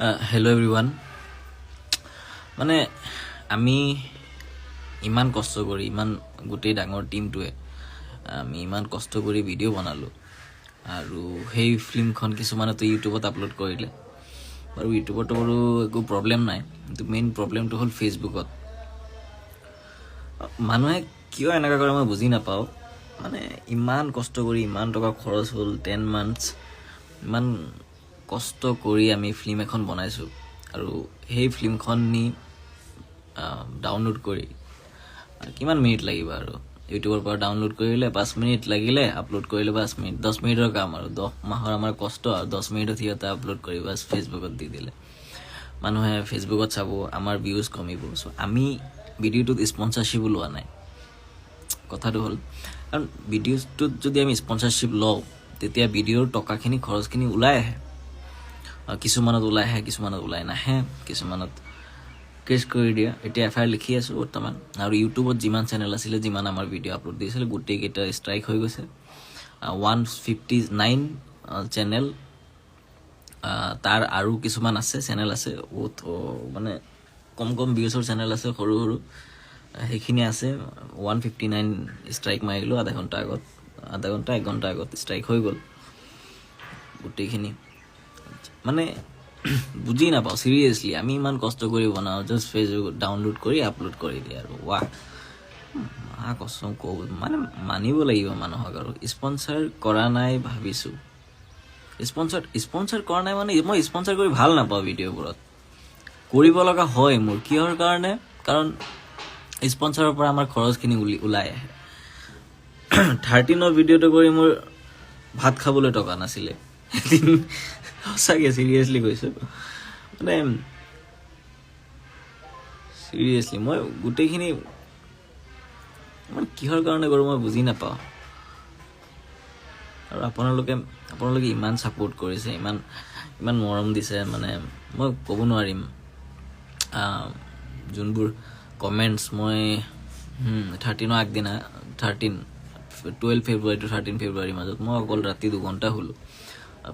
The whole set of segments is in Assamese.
হেল্ল' এভৰিৱান, মানে আমি ইমান কষ্ট কৰি, ইমান গোটেই ডাঙৰ টীমটোৱে আমি ইমান কষ্ট কৰি ভিডিঅ' বনালোঁ আৰু সেই ফিল্মখন কিছুমানেতো ইউটিউবত আপলোড কৰিলে। বাৰু, ইউটিউবতো বাৰু একো প্ৰব্লেম নাই, কিন্তু মেইন প্ৰব্লেমটো হ'ল ফেচবুকত। মানুহে কিয় এনেকুৱা কৰে মই বুজি নাপাওঁ। মানে ইমান কষ্ট কৰি, ইমান টকা খৰচ হ'ল, 10 মান্থছ ইমান কষ্ট কৰি আমি ফিল্ম এখন বনাইছোঁ আৰু সেই ফিল্মখন নি ডাউনলোড কৰি কিমান মিনিট লাগিব? আৰু ইউটিউবৰ পৰা ডাউনলোড কৰিলে 5 মিনিট লাগিলে, আপলোড কৰিলে 5 মিনিট, 10 মিনিটৰ কাম। আৰু 10 মাহৰ আমাৰ কষ্ট আৰু 10 মিনিটত সিহঁতে আপলোড কৰি বাছ ফেচবুকত দি দিলে। মানুহে ফেচবুকত চাব, আমাৰ ভিউজ কমিব। চ' আমি ভিডিঅ'টোত স্পনচাৰশ্বিপো লোৱা নাই। কথাটো হ'ল, কাৰণ ভিডিঅ'টোত যদি আমি স্পনচাৰশ্বিপ লওঁ, তেতিয়া ভিডিঅ'ৰ টকাখিনি, খৰচখিনি ওলাই আহে। কিছুমানত ওলাই আহে, কিছুমানত ওলাই নাহে, কিছুমানত কেছ কৰি দিয়ে। এতিয়া এফ I R লিখি আছোঁ বৰ্তমান। আৰু ইউটিউবত যিমান চেনেল আছিলে, যিমান আমাৰ ভিডিঅ' আপলোড দিছিলে, গোটেইকেইটা ষ্ট্ৰাইক হৈ গৈছে। 159 চেনেল, তাৰ আৰু কিছুমান আছে, চেনেল আছে বহুত, মানে কম কম ভিউজৰ চেনেল আছে, সৰু সৰু, সেইখিনি আছে। 159 ষ্ট্ৰাইক মাৰিলোঁ আধা ঘণ্টা আগত, আধা ঘণ্টা এক ঘণ্টা আগত ষ্ট্ৰাইক হৈ গ'ল গোটেইখিনি। মানে বুজি নাপাওঁ চিৰিয়াছলি, আমি ইমান কষ্ট কৰি বনাওঁ, জাষ্ট ফেচবুক ডাউনলোড কৰি আপলোড কৰি দিয়ে আৰু ৱাহ, মা কচম কওঁ, মানে মানিব লাগিব মানুহক। আৰু স্পনচাৰ কৰা নাই ভাবিছোঁ, স্পনচাৰ কৰা নাই মানে মই স্পনচাৰ কৰি ভাল নাপাওঁ ভিডিঅ'বোৰত। কৰিব লগা হয় মোৰ কিহৰ কাৰণে? কাৰণ স্পনচাৰৰ পৰা আমাৰ খৰচখিনি ওলাই আহে। 13ৰ ভিডিঅ'টো কৰি মোৰ ভাত খাবলৈ টকা নাছিলে এদিন, সঁচাকৈ চিৰিয়াছলি কৈছোঁ। মানে চিৰিয়াছলি মই গোটেইখিনি মানে কিহৰ কাৰণে কৰোঁ মই বুজি নাপাওঁ। আৰু আপোনালোকে ইমান ছাপোৰ্ট কৰিছে, ইমান ইমান মৰম দিছে, মানে মই ক'ব নোৱাৰিম। যোনবোৰ কমেণ্টছ মই 13ৰ আগদিনা, 13, 12 ফেব্ৰুৱাৰী টু 13 ফেব্ৰুৱাৰীৰ মাজত মই অকল ৰাতি 2 ঘণ্টা শুলোঁ।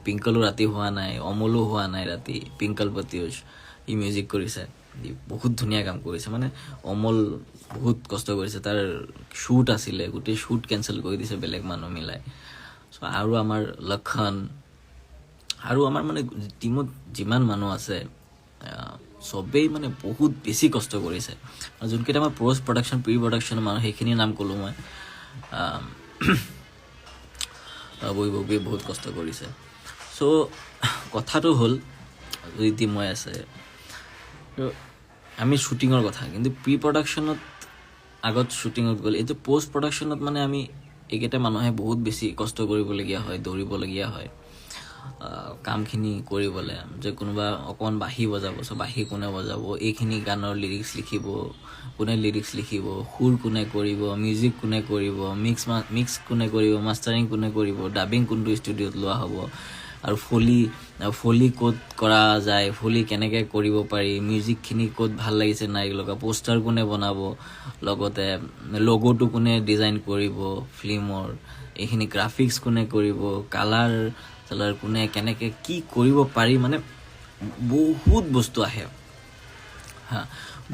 পিংকলো ৰাতি হোৱা নাই, অমলো হোৱা নাই ৰাতি। পিংকল পতিউষ, ই মিউজিক কৰিছে, ই বহুত ধুনীয়া কাম কৰিছে। মানে অমল বহুত কষ্ট কৰিছে, তাৰ শ্বুট আছিলে, গোটেই শ্বুট কেঞ্চেল কৰি দিছে বেলেগ মানুহ মিলাই। চ' আৰু আমাৰ লক্ষণ আৰু আমাৰ মানে টীমত যিমান মানুহ আছে, চবেই মানে বহুত বেছি কষ্ট কৰিছে। আৰু যোনকেইটা আমাৰ পষ্ট প্ৰডাকশ্যন, প্ৰি প্ৰডাকশ্যনৰ মানুহ, সেইখিনিৰ নাম ক'লোঁ মই। বৈভৱীয়ে বহুত কষ্ট কৰিছে। চ' কথাটো হ'ল, ৰীতিময় আছে, ত' আমি শ্বুটিঙৰ কথা, কিন্তু প্ৰি প্ৰডাকশ্যনত আগত শ্বুটিঙত গ'ল, এইটো পষ্ট প্ৰডাকশ্যনত মানে আমি এইকেইটা মানুহে বহুত বেছি কষ্ট কৰিবলগীয়া হয়, দৌৰিবলগীয়া হয় কামখিনি কৰিবলৈ। যে কোনোবা অকণমান বাঁহী বজাব, চ' বাঁহী কোনে বজাব, এইখিনি গানৰ লিৰিক্স লিখিব কোনে, লিৰিক্স লিখিব, সুৰ কোনে কৰিব, মিউজিক কোনে কৰিব, মিক্স কোনে কৰিব, মাষ্টাৰিং কোনে কৰিব, ডাবিং কোনটো ষ্টুডিঅ'ত লোৱা হ'ব, আৰু ফলি ক'ত কৰা যায়, ফলি কেনেকৈ কৰিব পাৰি, মিউজিকখিনি ক'ত ভাল লাগিছে নাই লগা, পোষ্টাৰ কোনে বনাব, লগতে লগ'টো কোনে ডিজাইন কৰিব ফিল্মৰ, এইখিনি গ্ৰাফিক্স কোনে কৰিব, কালাৰ চালাৰ কোনে কেনেকৈ কি কৰিব পাৰি, মানে বহুত বস্তু আহে। হা,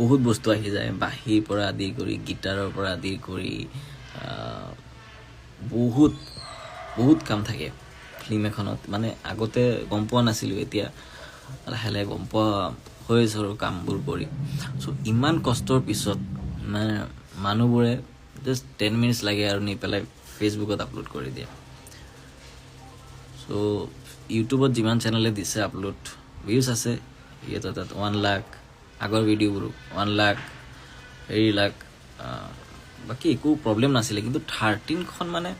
বহুত বস্তু আহি যায়, বাঁহীৰ পৰা আদি কৰি, গীটাৰৰ পৰা আদি কৰি, বহুত বহুত কাম থাকে ফিল্ম এখনত। মানে আগতে গম পোৱা নাছিলোঁ, এতিয়া লাহে লাহে গম পোৱা হৈ আছোঁ আৰু কামবোৰ কৰি। চ' ইমান কষ্টৰ পিছত মানে মানুহবোৰে জাষ্ট 10 মিনিটছ লাগে আৰু নি পেলাই ফেচবুকত আপলোড কৰি দিয়ে। চ' ইউটিউবত যিমান চেনেলে দিছে আপলোড, ভিউজ আছে সিহঁতৰ তাত 1 লাখ, আগৰ ভিডিঅ'বোৰো 1 লাখ, হেৰি লাখ, বাকী একো প্ৰব্লেম নাছিলে। কিন্তু 13খন মানে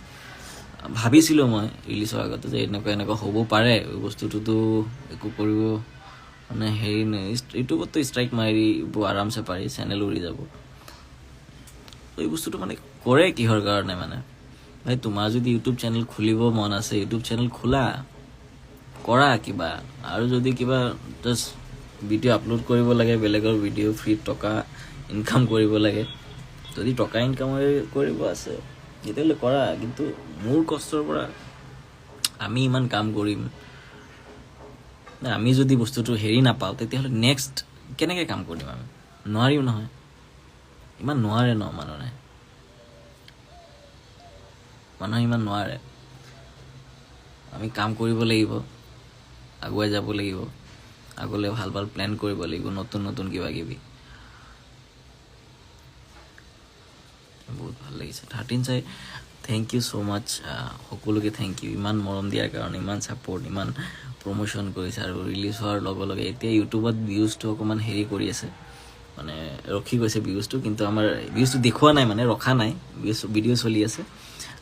ভাবিছিলোঁ মই ৰিলিজৰ আগতে যে এনেকুৱা এনেকুৱা হ'ব পাৰে। এই বস্তুটোতো একো কৰিব মানে হেৰি নাই, ইউটিউবততো ষ্ট্ৰাইক মাৰিব আৰামছে পাৰি, চেনেল উৰি যাব। এই বস্তুটো মানে কৰে কিহৰ কাৰণে? মানে ভাই, তোমাৰ যদি ইউটিউব চেনেল খুলিব মন আছে, ইউটিউব চেনেল খোলা, কৰা কিবা। আৰু যদি কিবা জাষ্ট ভিডিঅ' আপলোড কৰিব লাগে, বেলেগৰ ভিডিঅ' ফ্ৰীত টকা ইনকাম কৰিব লাগে, যদি টকা ইনকাম কৰিব আছে তেতিয়াহ'লে কৰা। কিন্তু মোৰ কষ্টৰ পৰা আমি ইমান কাম কৰিম, আমি যদি বস্তুটো হেৰি নাপাওঁ, তেতিয়াহ'লে নেক্সট কেনেকৈ কাম কৰিম আমি? নোৱাৰিম নহয়, ইমান নোৱাৰে ন মানুহে, মানুহে ইমান নোৱাৰে। আমি কাম কৰিব লাগিব, আগুৱাই যাব লাগিব, আগলৈ ভাল ভাল প্লেন কৰিব লাগিব, নতুন নতুন কিবা কিবি। বহুত ভাল লাগিছে 13 চাই। Thank you so মাছ সকলোকে, thank U ইমান মৰম দিয়াৰ কাৰণে, ইমান ছাপৰ্ট, ইমান প্ৰমোশ্যন কৰিছে। আৰু ৰিলিজ হোৱাৰ লগে লগে এতিয়া ইউটিউবত ভিউজটো অকণমান হেৰি কৰি আছে, মানে ৰখি গৈছে ভিউজটো, কিন্তু আমাৰ ভিউজটো দেখুওৱা নাই, মানে ৰখা নাই। ভিউজ ভিডিঅ' চলি আছে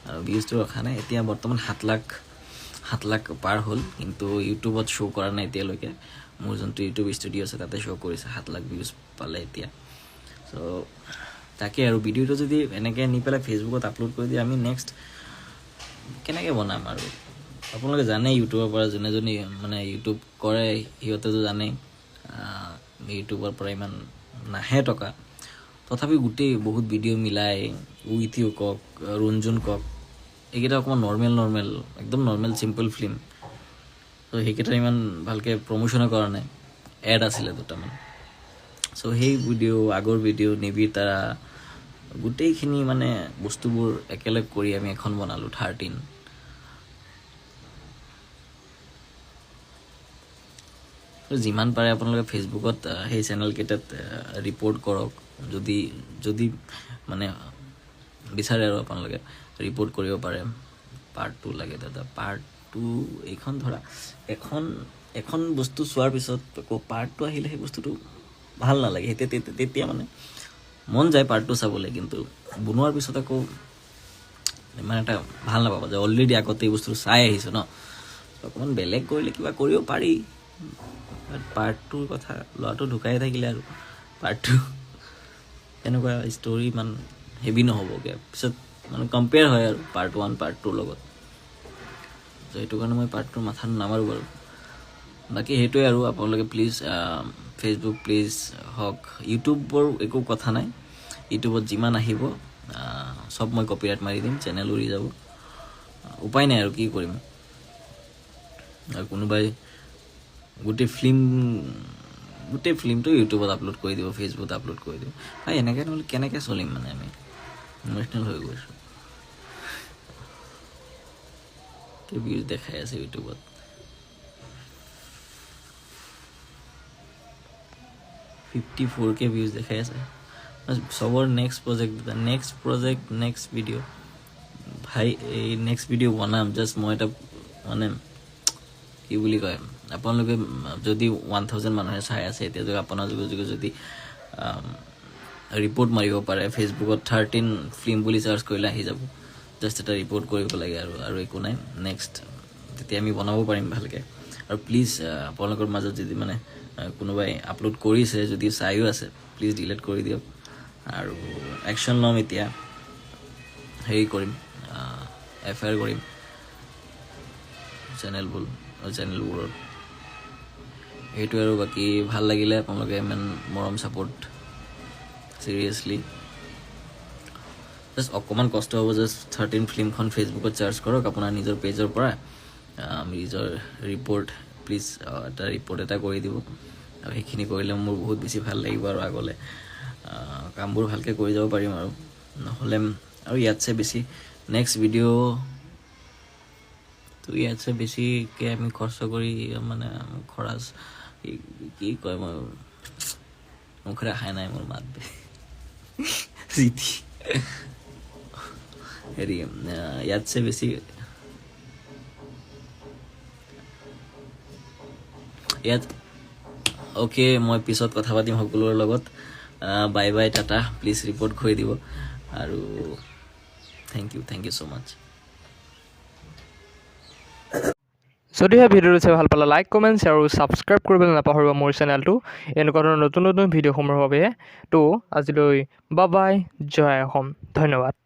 আৰু ভিউজটো ৰখা নাই। এতিয়া বৰ্তমান 7 লাখ পাৰ হ'ল, কিন্তু ইউটিউবত শ্ব' কৰা নাই এতিয়ালৈকে। মোৰ যোনটো ইউটিউব ষ্টুডিঅ' আছে, তাতে শ্ব' কৰিছে, 7 লাখ ভিউজ পালে এতিয়া। চ' তাকে আৰু ভিডিঅ'টো যদি এনেকৈ নি পেলাই ফেচবুকত আপলোড কৰি দিয়ে, আমি নেক্সট কেনেকৈ বনাম? আৰু আপোনালোকে জানে, ইউটিউবৰ পৰা যোনে যোনে মানে ইউটিউব কৰে, সিহঁতেতো জানেই ইউটিউবৰ পৰা ইমান নাহে টকা। তথাপি গোটেই বহুত ভিডিঅ' মিলাই উইথ ইউ কওক, ৰুণজুন কওক, এইকেইটা অকণমান নৰ্মেল নৰ্মেল, একদম নৰ্মেল চিম্পল ফিল্ম। ত' সেইকেইটা ইমান ভালকৈ প্ৰমোশ্যনো কৰা নাই, এড আছিলে দুটামান। চ' সেই ভিডিঅ', আগৰ ভিডিঅ', নিবিড় তাৰা, গোটেইখিনি মানে বস্তুবোৰ একেলগ কৰি আমি এখন বনালোঁ 13। যিমান পাৰে আপোনালোকে ফেচবুকত সেই চেনেলকেইটাত ৰিপৰ্ট কৰক, যদি যদি মানে বিচাৰে আৰু আপোনালোকে ৰিপৰ্ট কৰিব পাৰে। পাৰ্ট 2 লাগে দাদা, পাৰ্ট 2। এইখন ধৰা এখন এখন বস্তু চোৱাৰ পিছত আকৌ পাৰ্ট 2 আহিলে সেই বস্তুটো ভাল নালাগে। সেই তেতিয়া মানে মন যায় পাৰ্ট 2 চাবলৈ, কিন্তু বনোৱাৰ পিছত আকৌ ইমান এটা ভাল নাপাব যে অলৰেডি আগতে এই বস্তুটো চাই আহিছোঁ ন। অকণমান বেলেগ কৰিলে কিবা কৰিব পাৰি, বাট পাৰ্ট 2ৰ কথা, ল'ৰাটো ঢুকাই থাকিলে আৰু পাৰ্ট 2 তেনেকুৱা ষ্টৰি ইমান হেভি নহ'বগৈ পিছত, মানে কম্পেয়াৰ হয় আৰু পাৰ্ট 1 পাৰ্ট 2ৰ লগত। ত' সেইটো কাৰণে মই পাৰ্ট 2ৰ মাথা নামাৰোঁ বাৰু। বাকী সেইটোৱে আৰু আপোনালোকে প্লিজ ফেচবুক প্লিজ হওক, ইউটিউবৰ একো কথা নাই। ইউটিউবত যিমান আহিব চব মই কপিৰাইট মাৰি দিম, চেনেল উৰি যাব, উপায় নাই আৰু কি কৰিম। আৰু কোনোবাই গোটেই ফিল্মটো ইউটিউবত আপলোড কৰি দিব, ফেচবুকত আপলোড কৰি দিব, ভাই এনেকৈ নহ'লে কেনেকৈ চলিম? মানে আমি ইম'চনেল হৈ গৈছোঁ। ভিউজ দেখাই আছে ইউটিউবত, 54K views দেখাই আছে চবৰ। Next project, next project, next video ভাই, এই নেক্সট ভিডিঅ' বনাম। জাষ্ট মই এটা মানে কি বুলি কয়, আপোনালোকে যদি 1000 মানুহে চাই আছে এতিয়া, যদি আপোনালোকে যদি ৰিপৰ্ট মাৰিব পাৰে, ফেচবুকত 13 ফিল্ম বুলি চাৰ্চ কৰিলে আহি যাব। জাষ্ট এটা ৰিপৰ্ট কৰিব লাগে আৰু একো নাই। নেক্সট তেতিয়া আমি বনাব পাৰিম ভালকৈ। আৰু প্লিজ আপোনালোকৰ মাজত যদি মানে কোনোবাই আপলোড কৰিছে, যদি চায়ো আছে, প্লিজ ডিলিট কৰি দিয়ক আৰু একশ্যন ল'ম। এতিয়া হেৰি কৰিম, এফ I R কৰিম চেনেলবোৰত। সেইটোৱে আৰু বাকী ভাল লাগিলে আপোনালোকে ইমান মৰম, ছাপৰ্ট, চিৰিয়াছলি। জাষ্ট অকণমান কষ্ট হ'ব। জাষ্ট 13 ফিল্মখন ফেচবুকত চাৰ্চ কৰক আপোনাৰ নিজৰ পেজৰ পৰা, নিজৰ ৰিপৰ্ট প্লিজ এটা ৰিপৰ্ট এটা কৰি দিব আৰু সেইখিনি কৰিলে মোৰ বহুত বেছি ভাল লাগিব আৰু আগলৈ কামবোৰ ভালকৈ কৰি যাব পাৰিম। আৰু নহ'লে আৰু ইয়াতছে বেছি নেক্সট ভিডিঅ' তো ইয়াতছে বেছিকৈ আমি খৰচ কৰি মানে খৰচ কি কয়, মই মুখেৰে অহাই নাই মোৰ মাত যি হেৰি ইয়াতছে বেছি ইয়াত। অ'কে, মই পিছত কথা পাতিম সকলোৰে লগত। Bye bye, tata. Please report কৰি দিব আৰু thank you, thank you so much. যদিহে ভিডিঅ'টো চাই ভাল পালে, লাইক, কমেণ্ট, শ্বেয়াৰ আৰু ছাবস্ক্ৰাইব কৰিবলৈ নাপাহৰিব মোৰ চেনেলটো এনেকুৱা ধৰণৰ নতুন নতুন ভিডিঅ'সমূহৰ বাবে। তো আজিলৈ বাই বাই, জয় অসম, ধন্যবাদ।